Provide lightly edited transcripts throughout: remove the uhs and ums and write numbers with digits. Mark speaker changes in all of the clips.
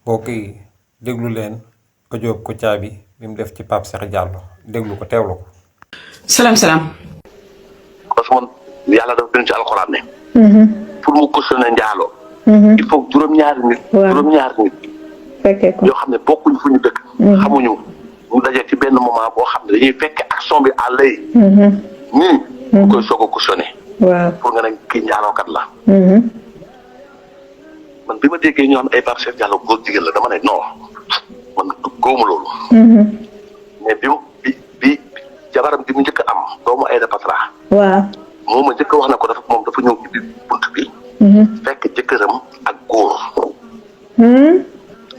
Speaker 1: mbokk yi déglu leen audio Kouthia bi mu def ci Pape Cheikh Diallo déglu ko teewlu ko.
Speaker 2: salaam.
Speaker 3: parce que man yàlla dafa bind ci alxuraan ne. pour mu cautionner njaaloo. il faut juróom-ñaari nit. juróom-ñaari nit.
Speaker 4: fekkee ko
Speaker 3: yoo xam ne bokkuñ fu ñu dëkk. xamuñu ñu daje ci benn moment boo xam ne dañuy fekke action bi à l'œil. nii. bu koy soog a cautionner.
Speaker 4: waaw
Speaker 3: pour nga ne kii njaalookat la. man bi ma déggee ñoo xam ay Pape Cheikh Diallo góor jigéen la dama ne non man góomu loolu. mais bi jabaram bi mu njëkk a am doomu Aïda Patra.
Speaker 4: waaw
Speaker 3: moo ma njëkk a wax na ko dafa ñëw ci biir bunt bi. fekk jëkkëram ak góor.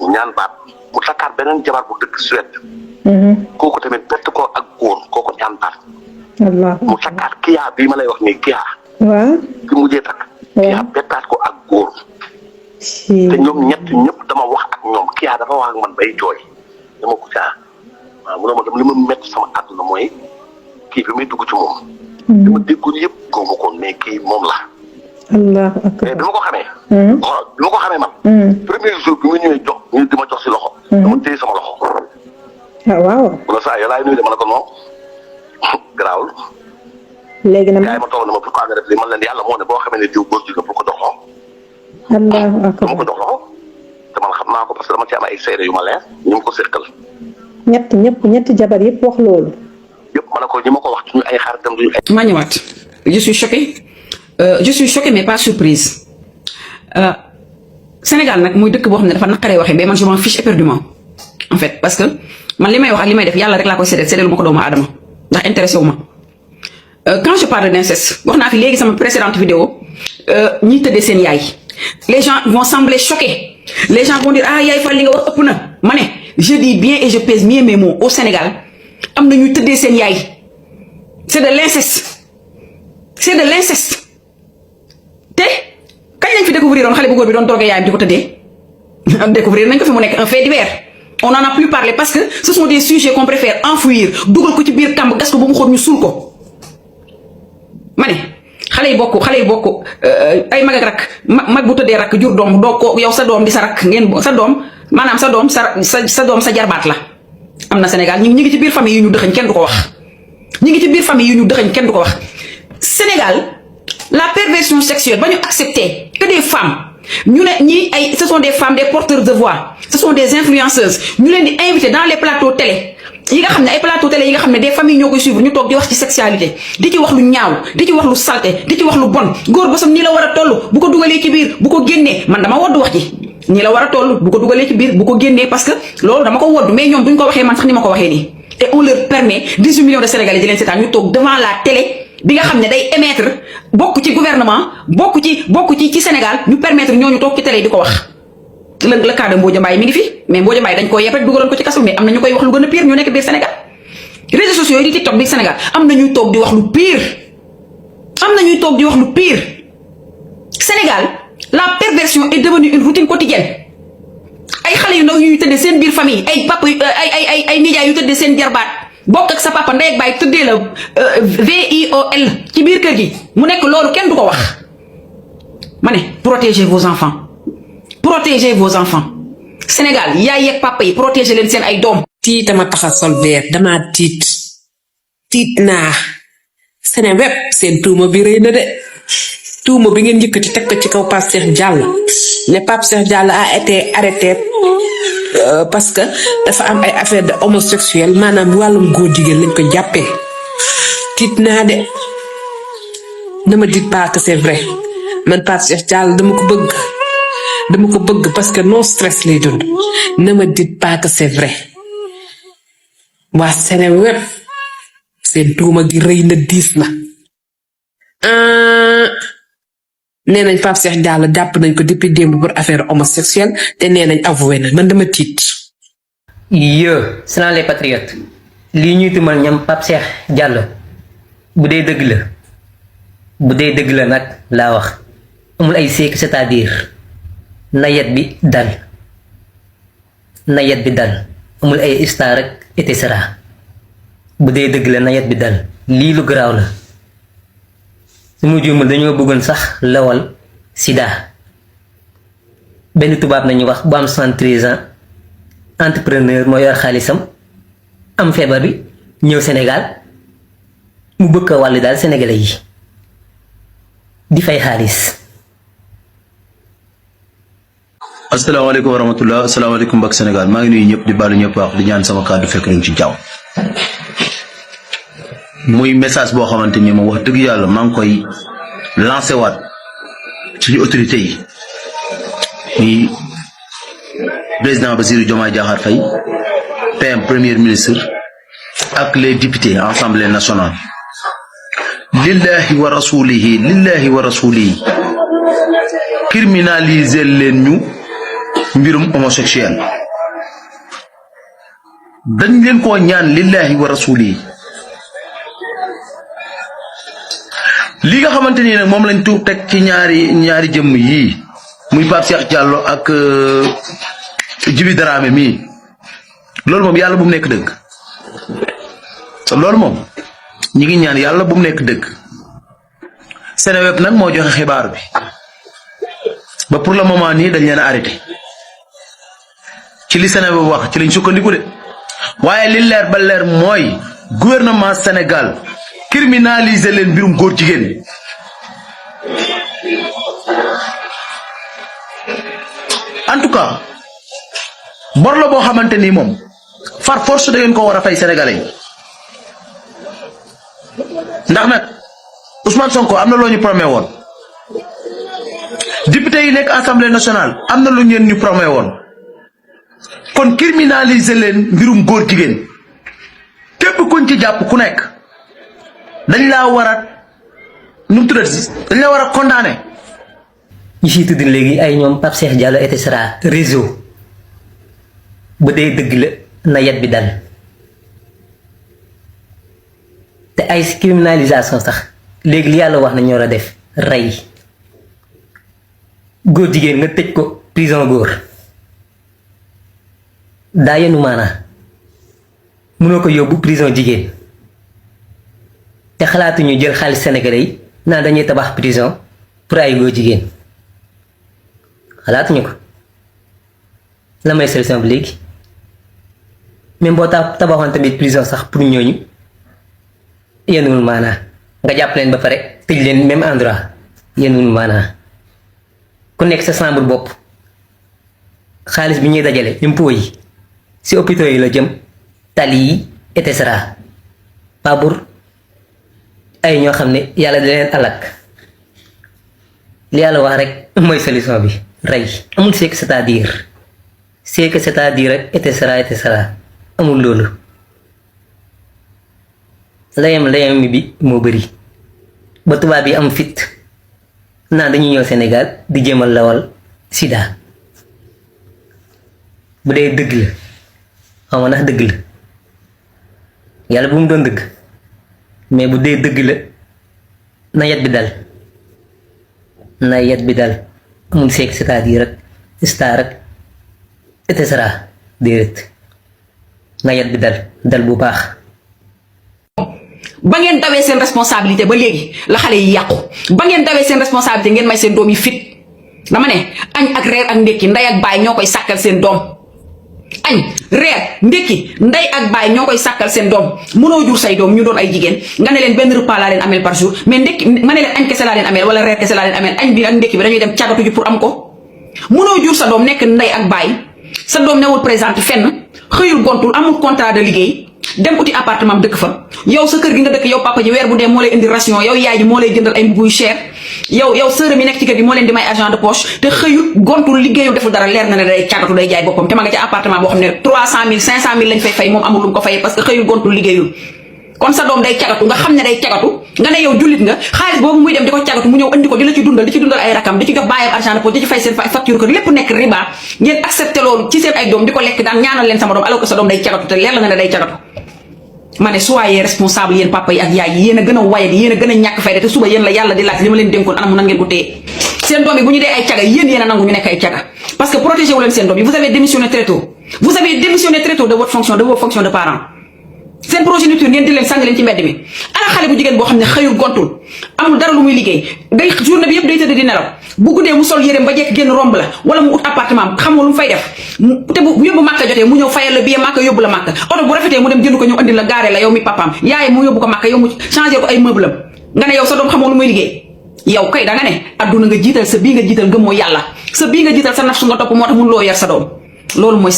Speaker 3: ñaan baat mu takkaat beneen jabar bu dëkk Suède. kooku tamit bett ko ak góor kooku ñaan baat.
Speaker 4: Allah
Speaker 3: mu takkaat kiyaa bii ma lay wax nii kiyaa.
Speaker 4: waaw
Speaker 3: bi mujjee takk. kiyaa bettaat ko ak góor. te ñoom ñëpp dama wax ak ñoom kiyaa dafa wax ak man bay jooy dama ko caa waaw mu ne ma dem li ma métti sama àdduna mooy kii bi muy dugg ci moom. li ma déggoon yëpp góobu ko mais kii moom la.
Speaker 4: Allah
Speaker 3: mais bi ma ko xamee. waaw bi ma ko xamee man. premier jour bi ma ñëwee jox ñu di ma jox si loxo. dama téye sama loxo.
Speaker 4: ah waaw.
Speaker 3: wala saa yoo laay nuyu de ma ne ko non garaawul.
Speaker 4: léegi nag
Speaker 3: gars yi ma toog na ma pourquoi nga def lii man leen yàlla moo ne boo xamee ne diw góor jigéen pour ko jox loxo.
Speaker 4: Allahu
Speaker 3: dama
Speaker 4: akbar
Speaker 3: ko jox loxo te man xam naa ko parce que dama ci am ay seede yu ma leer ñu ma ko seqal.
Speaker 4: ñetti jabar yëpp wax loolu.
Speaker 3: yëpp ma ne ko ñi ma ko wax ci ñu ay xaritam duñu ay.
Speaker 2: maa ñëwaat je suis choquée mais pas surprise Sénégal nag muy dëkk boo xam ne dafa naqaree waxee mais man je m'en fiche éperdument en fait parce que man li may wax ak li may def yàlla rek laa koy séddale ma ko doomu aadama ndax intéressé wu ma quand je parle d'inceste wax naa fi léegi sama précédente vidéo ñiy tëddee seen yaay les gens vont sembler choqués les gens vont dire ah yaay Fall li nga wax ëpp na ma ne je dis bien et je pèse bien mes mots au Sénégal am na ñuy tëddee seen yaay c'est de l'inceste te kañ lañ fi découvrir doon xale bu góor bi doon drogué yaayam di ko tëddee découvrir nañ ko fi mu nekk un fait divers on n'en a plus parlé parce que ce sont des sujets qu'on préfère enfouir dugal ko ci biir kàmb gas ko ba mu xóot ñu suul ko ma ne xale yi bokk ay mag ak rakk mag bu tëddee rakk jur doom doo ko yow sa doom di sa rakk ngeen sa doom maanaam sa doom sa jarbaat la am na Sénégal ñi ngi ci biir famille yu ñu dëxañ kenn du ko wax ñi ngi ci biir famille yu ñu dëxañ kenn du ko wax Sénégal la perversion sexuelle ba ñu accepter que des femmes ñu ne ñi ay ce sont des femmes des porteurs de voix ce sont des influenceuses ñu leen di inviter dans les plateaux télé yi nga xam ne ay plateau télé yi nga xam ne des familles ñoo koy suivre ñu toog di wax ci sexualité di ci wax lu ñaaw di ci wax lu salté di ci wax lu bon góor bosam nii la war a toll bu ko dugalee ci biir bu ko génnee man dama wodd wax ji nii la war a toll bu ko dugalee ci biir bu ko génnee parce que loolu dama ko wodd mais ñoom duñ ko waxee man sax ni ma ko waxee nii et on leur permet 18 millions de Sénégalais di leen seetaan ñu toog devant la télé bi nga xam ne day émettre bokk ci gouvernement bokk ci Sénégal ñu permettre ñooñu toog ci télé di ko wax le cas de Mbodia Mbaye mi ngi fi mais Mbodia Mbaye dañ koo yeb rek dugaloon ko ci kaso mais am na ñu koy wax lu gën a pire ñu nekk biir Sénégal réseaux sociaux yi di TikTok biir Sénégal am na ñuy toog di wax lu pire Sénégal la perversion est devenue une routine quotidienne ay xale yu ndaw yu tëddee seen biir famille ay papa ay nijaay yu tëddee seen jarbaat bokk ak sa papa ndey ak baay tëddee la VIOL ci biir kër gi mu nekk loolu kenn du ko wax ma ne protégez vos enfants Sénégal yaay yeeg papa yi protéger leen seen ay doom.
Speaker 5: tiitama taxa sol beer damaa tiit naa Seneweb seen tuuma bi rëy na de tuuma bi ngeen yëkkati teg ko ci kaw Pape Cheikh Diallo ne Pape Cheikh Diallo a été arrêté parce que dafa am ay affaire de homosexuel maanaam wàllum góor jigéen lañ ko jàppee tiit naa de ne me dites pas que c'est vrai man Pape Cheikh Diallo dama ko bëgg parce que non stress lay dund ne me dites pas que c'est vrai waa Seneweb seen tuuma gi rëy na diis na nee nañ Pape Cheikh Diallo jàpp nañ ko depuis démb pour affaire homosexuelle te nee nañ avoué na man dama tiit.
Speaker 6: Salam les patriotes lii ñuy tumal ñam Pape Cheikh Diallo bu dee dëgg la nag laa wax amul ay seek c'est-à-dire nayet bi dal amul ay star rek et cetera bu dee dëgg la nayet bi dal lii lu garaaw la su ma juumul dañoo bëggoon sax lawal sida benn tubaab nañu wax bu am 73 ans entrepreneur moo yor xaalisam am feebar bi ñëw Sénégal mu bëgg a wàll daal sénégalais yi di fay xaalis.
Speaker 7: asalaamaaleykum wa rahmatullah asalaamaaleykum mbokk Sénégal maa ngi nuyu ñëpp di baalu ñëpp wax di ñaan sama kàddu fekk nañ ci jàmm muy message boo xamante ni moom wax dëgg yàlla maa ngi koy lancé waat suñu autorité yi muy président Bassirou Diomaye Diakhar Faye PM premier ministre ak les députés assemblée nationale lillahi wa rasulihi criminaliser leen ñu mbirum homosexuel dañ leen koo ñaan lillahi wa rasulihi li nga xamante ni nag moom lañ tuub teg ci ñaari jëmm yii muy Pape Cheikh Diallo ak Djiby Dramé mii loolu moom yàlla bu mu nekk dëgg loolu moom ñi ngi ñaan yàlla bu mu nekk dëgg Seneweb nag moo joxe xibaar bi ba pour le moment nii dañ leen a arrêté ci li Seneweb wax ci lañ sukkandiku de waaye li leer ba leer mooy gouvernement Sénégal criminaliser leen mbirum góor jigéen en tout cas bor la boo xamante ni moom far force da ngeen ko war a fay sénégalais yi ndax nag Ousmane Sonko am na loo ñu promet woon député yi nekk assemblée nationale am na lu ngeen ñu promet woon kon criminaliser leen mbirum góor jigéen képp kuñ ci jàpp ku nekk dañ laa war a nu mu tuddati dañ la war a condamné.
Speaker 6: ñi ciy tudd léegi ay ñoom Pape Cheikh Diallo et cetera réseau bu dee dëgg la na yet bi dal te ay criminalisation sax léegi li yàlla wax na ñoo war a def rey góor jigéen nga tëj ko prison góor daa yenu maanaa mënoo ko yóbbu prison jigéen te xalaatuñu jël xaalis sénégalais yi naan dañuy tabax prison pour ay góor jigéen xalaatuñu ko la may solution bi léegi même boo tabaxoon tamit prison sax pour ñooñu yenuwul maanaa nga jàpp leen ba pare tëj leen même endroit yenuwul maanaa ku nekk sa chambre bopp xaalis bi ñuy dajale impôt yi si hôpitaux yi la jëm tali yi et cetera pas pour ay ñoo xam ne yàlla da leen alak li yàlla wax rek mooy solution bi rey amul c'est que c'est-à-dire rek et cetera amul loolu layam bi moo bëri ba tubaab yi am fit naan dañuy ñëw Sénégal di jéemal lawal sida bu dee dëgg la xaw ma ndax dëgg la yàlla bu mu doon dëgg mais bu dee dëgg la na yet bi dal amul seek c'est-à-dire rek star rek et cetera déedéet na yet bi dal bu baax.
Speaker 2: ba ngeen dawee seen responsabilité ba léegi la xale yi yàqu ba ngeen dawee seen responsabilité ngeen may seen doom yi fit dama ne añ ak reer ak ndékki ndey ak baay ñoo koy sàkkal seen doom añ reer ndékki ndey ak baay ñoo koy sàkkal seen doom mënoo jur say doom ñu doon ay jigéen nga ne leen benn repas laa leen ameel par jour mais ndékki ma ne leen añ kese laa leen ameel wala reer kese laa leen ameel añ bi ak ndékki bi dañuy dem càggatu ji pour am ko mënoo jur sa doom nekk ndey ak baay sa doom newul présente fenn xëyul gontul amul contrat de liggéey dem uti appartement dëkk fa yow sa kër gi nga dëkk yow papa ji weer bu dee moo lay indi ration yow yaay ji moo lay jëndal ay mbubb yu cher yow sœur mi nekk ci kër gi moo leen di may argent de poche te xëyul gontul liggéeyul deful dara leer na ne day càggatu day jaay boppam te ma nga ci appartement boo xam ne 300 000 500 000 lañ fay moom amul lu mu ko fayee parce que xëyul gontul liggéeyul kon sa doom day cagatu nga xam ne day cagatu nga ne yow jullit nga xaalis boobu muy dem di ko cagatu mu ñëw andi ko di la ci dundal ay rakam di ci jox baayam argent de poche di ci fay seen facture kër lépp nekk riba ngeen accepté loolu ci seen ay doom di ko lekk daan ñaanal leen sama doom alors que sa doom day cagatu te leer la nga ne day cagatu ma ne soyez responsable yéen papa yi ak yaay yi yéen a gën a waye di yéen a gën a ñàkk fayda te suba yéen la yàlla di laaj li ma leen dénkoon anam nan ngeen ko téye seen doom yi bu ñu dee ay caga yéen a nangu ñu nekk ay caga parce que protégé wu leen seen doom yi vous avez démissionné très tôt de votre fonction de parent seen progéniture ngeen di leen sang leen ci mbedd mi ana xale bu jigéen boo xam ne xëyul gontul amul dara lu muy liggéey day journée bi yëpp day tëdd di nelaw bu guddee mu sol yéreem ba jekk génn romb la wala mu ut appartement xamoo lu mu fay def te bu yóbbu màkka jotee mu ñëw fayal la billet màkka yóbbu la màkka oto bu rafetee mu dem jënd ko ñëw andil la gaare la yow mi papaam yaay mu yóbbu ko màkka yow mu changé ko ay meuble am nga ne yow sa doom xamoo lu muy liggéey yow kay da nga ne adduna nga jiital sa bii nga jiital gëmmoo yàlla sa bii nga jiital sa nafsu nga topp moo tax mun loo yar sa doom loolu mooy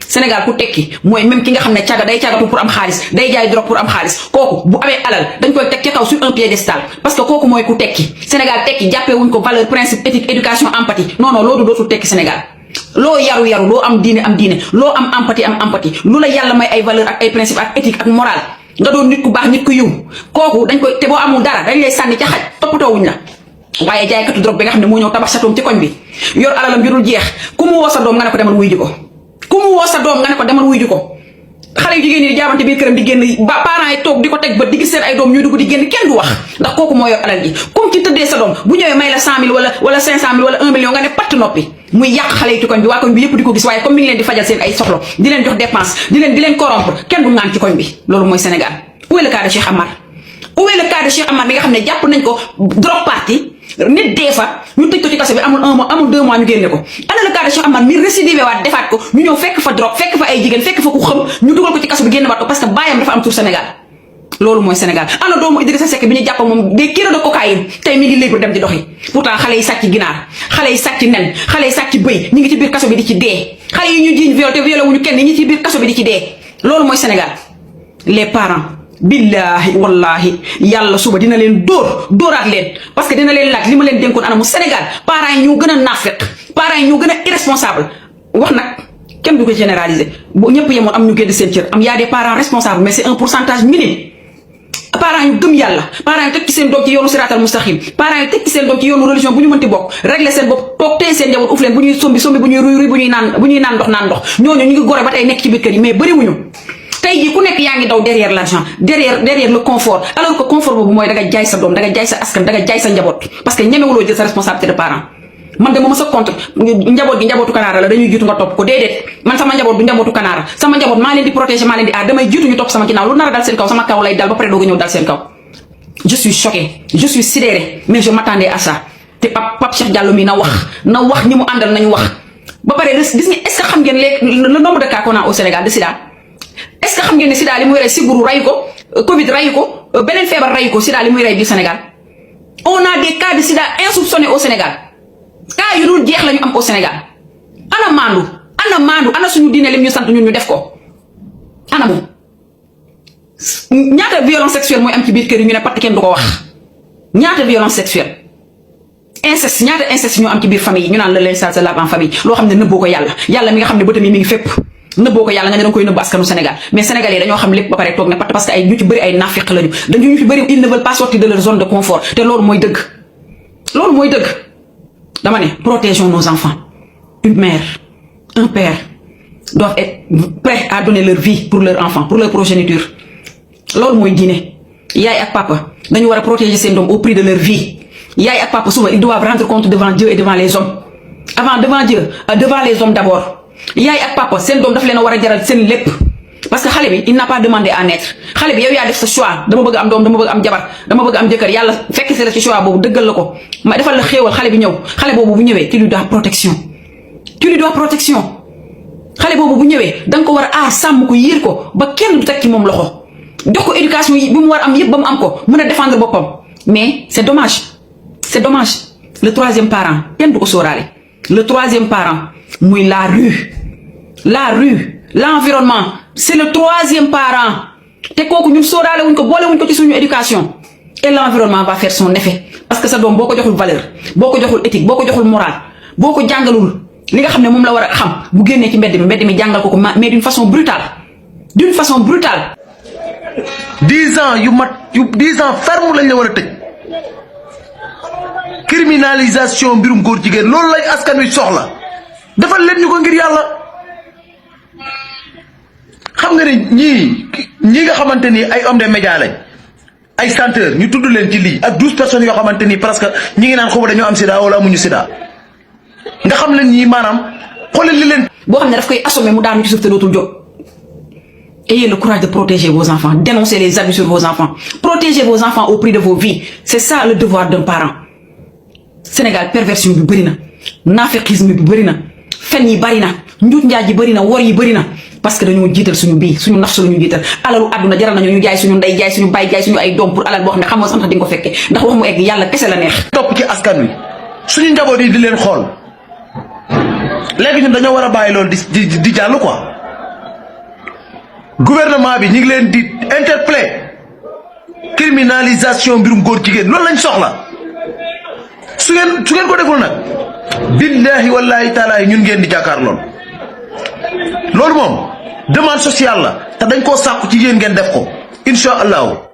Speaker 2: Sénégal ku tekki mooy même ki nga xam ne caga day cagatu pour am xaalis day jaay drogue pour am xaalis kooku bu amee alal dañ koy teg ci kaw sur un piédestal parce que kooku mooy ku tekki Sénégal tekki jàppee wuñ ko valeur principe éthique éducation empathie non loolu dootul tekki Sénégal loo yaru loo am diine loo am empathie lu la yàlla may ay valeur ak ay principe ak éthique ak morale nga doon nit ku baax nit ku yiw kooku dañ koy te boo amul dara dañ lay sànni ca xaj toppatoowuñ la waaye jaaykatu drogue bi nga xam ne moo ñëw tabax sa doom ci koñ bi yor alalam jurul jeex ku mu woo sa doom nga ne ko demal wuy ji ko ku mu woo sa doom nga ne ko demal wuy ji ko xale yu jigéen ñi di jaabante biir këram di génn ba parents yi toog di ko teg bët di gis seen ay doom ñuy dugg di génn kenn du wax ndax kooku moo yor alal ji comme ci tëddee sa doom bu ñëwee may la 100 000 wala 500 000 wala 1 million nga ne patt noppi muy yàq xale yi ci koñ bi waa koñ bi yëpp di ko gis waaye comme mi ngi leen di fajal seen ay soxla di leen jox dépense di leen corrompre kenn du ngaan ci koñ bi loolu mooy Sénégal où est le cas de Cheikh Amar où est le cas de Cheikh Amar mi nga xam ne jàpp nañ ko drogue party nit dee fa ñu tëj ko ci kaso bi amul 1 mois amul 2 mois ñu génne ko ana le cas de Cheikh Amar mi récidivé waat defaat ko ñu ñëw fekk fa drogue fekk fa ay jigéen fekk fa ku xam ñu dugal ko ci kaso bi génne waat ko parce que baayam dafa am tur Sénégal loolu mooy Sénégal ana doomu Idrissa Seck bi ñu jàpp moom des kilos de cocaïne tey mi ngi libre dem di doxi pourtant xale yi sàcc ginaar xale yi sàcc nen xale yi sàcc bëy ñu ngi ci biir kaso bi di ci dee xale yi ñu jiiñ viol te violé wuñu kenn ñi ci biir kaso bi di ci dee loolu mooy Sénégal les parents billahi wallahi yàlla suba dina leen dóoraat leen parce que dina leen laaj li ma leen dénkoon anamu Sénégal parents yi ñoo gën a naafeq parents yi ñoo gën a irresponsable wax nag kenn du ko généraliser bu ñëpp yemoon am ñu génn seen cër am y a des parents responsables mais c'est un pourcentage minime parents yu gëm yàlla parents yu teg ci seen doom ci yoonu siraatal mustaqim parents yu teg ci seen doom ci yoonu religion bu ñu mënti bokk régler seen bopp toog tey seen njaboot uf leen bu ñuy sombi bu ñuy ruy bu ñuy naan ndox ñooñu ñu ngi gore ba tey nekk ci biir kër yi mais bëriwuñu tey jii ku nekk yaa ngi daw derrière l'argent derrière le confort alors que confort boobu mooy da nga jaay sa doom da nga jaay sa askan da nga jaay sa njaboot parce que ñemewuloo jël sa responsabilité de parent man de ma sa contre njaboot gi njabootu kanaara la dañuy jiitu nga topp ko déedéet man sama njaboot du njabootu kanaara sama njaboot maa leen di protéger maa leen di aar damay jiitu ñu topp sama ginnaaw lu nar a dal seen kaw sama kaw lay dal ba pare dooga ñëw dal seen kaw je suis choqué je suis sidéré mais je m'attendais à ça te Pape Cheikh Diallo mi na wax ñi mu àndal nañu wax ba pare gis nga est-ce que xam ngeen le nombre de cas qu'on a au Sénégal de sida est-ce que xam ngeen ne sida li muy rey sibbiru rayu ko Covid rayu ko beneen feebar rayu ko sida li muy rey biir Sénégal on a des cas de sida insoupçonnés au Sénégal cas yu dul jeex la ñu am au Sénégal ana maandu ana suñu diine lim ñu sant ñun ñu def ko ana moom ñaata violence sexuelle mooy am ci biir kër yi ñu ne patt kenn du ko wax ñaata violence sexuelle inceste ñaata inceste ñoo am ci biir famille yi ñu naan la leen sa lave en famille loo xam ne nëbboo ko yàlla mi nga xam ne bëtam yi mi ngi fépp nëbboo ko yàlla nga ne danga koy nëbb askanu Sénégal mais Sénégalais yi dañoo xam lépp ba pare toog ne patt parce que ay ñu ci bëri ay nafiq lañu dañu ñu fi bëri ils ne veulent pas sortir de leur zone de confort te loolu mooy dëgg dama ne protégeons nos enfants une mère un père doivent être prêts à donner leur vie pour leur enfant pour leur progéniture loolu mooy diine yaay ak papa dañu war a protéger seen doom au prix de leur vie yaay ak papa suba ils doivent rendre compte devant Dieu et devant les hommes devant Dieu devant les hommes d'abord yaay ak papa seen doom daf leen a war a jaral seen lépp parce que xale bi il n'a pas demandé à naître xale bi yow yaa def sa choix dama bëgg am doom dama bëgg am jabar dama bëgg am jëkkër yàlla fekk si la ci choix boobu dëggal la ko ma defal la xéewal xale bi ñëw xale boobu bu ñëwee tu lui dois protection xale boobu bu ñëwee da nga ko war a aar sàmm ko yiir ko ba kenn du teg ci moom loxo jox ko éducation yi bi mu war am yëpp ba mu am ko mën a défendre boppam mais c'est dommage le troisième parent kenn du ko sóoraale le troisième parent muy la rue l'environnement c'est le troisième parent te kooku ñun sóoraale wuñ ko boole wuñ ko ci suñu éducation et l'environnement va faire son effet parce que sa doom boo ko joxul valeur boo ko joxul éthique boo ko joxul morale boo ko jàngalul li nga xam ne moom la war a xam bu génnee ci mbedd mi jàngal ko mais d'une façon brutale 10
Speaker 7: ans yu 10 ans ferme lañ la war a tëj criminalisation mbirum góor jigéen loolu lañ askan wi soxla defal leen ñu ko ngir yàlla xam nga ne ñii nga xamante ni ay hommes de médias lañ ay chanteurs ñu tudd leen ci lii ak 12 personnes yoo xamante ni parce que ñi ngi naan xaw ma dañoo am sida wala amuñu sida nga xam leen ñii maanaam xoolal li leen.
Speaker 2: boo xam ne daf koy assommé mu daanu ci suuf te dootul jóg ayez le courage de protéger vos enfants, dénoncer les abus sur vos enfants, protégez vos enfants au prix de vos vies. C'est ça le devoir d'un parent. Sénégal perversion bi bëri na naaféqisme bi bëri na fen yi bëri na njuut njaaj yi bëri na wor yi bëri na parce que dañoo jiital suñu bii suñu nafsu la ñu jiital alalu àdduna jaral nañu ñu jaay suñu ndey jaay suñu baay jaay suñu ay doom pour alal boo xam ne xam nga sax ndax di nga ko fekkee ndax wax mu egg yàlla kese la neex.
Speaker 7: topp ci askan wi suñu njaboot yi di leen xool léegi ñun dañoo war a bàyyi loolu di jàll quoi gouvernement bi ñu ngi leen di interpeller criminalisation mbirum góor jigéen loolu lañ soxla su ngeen ko deful nag billahi wallahi taala ñun ngeen di jàkkaar loolu moom demande sociale la te dañ koo sàkku ci yéen ngeen def ko incha allahu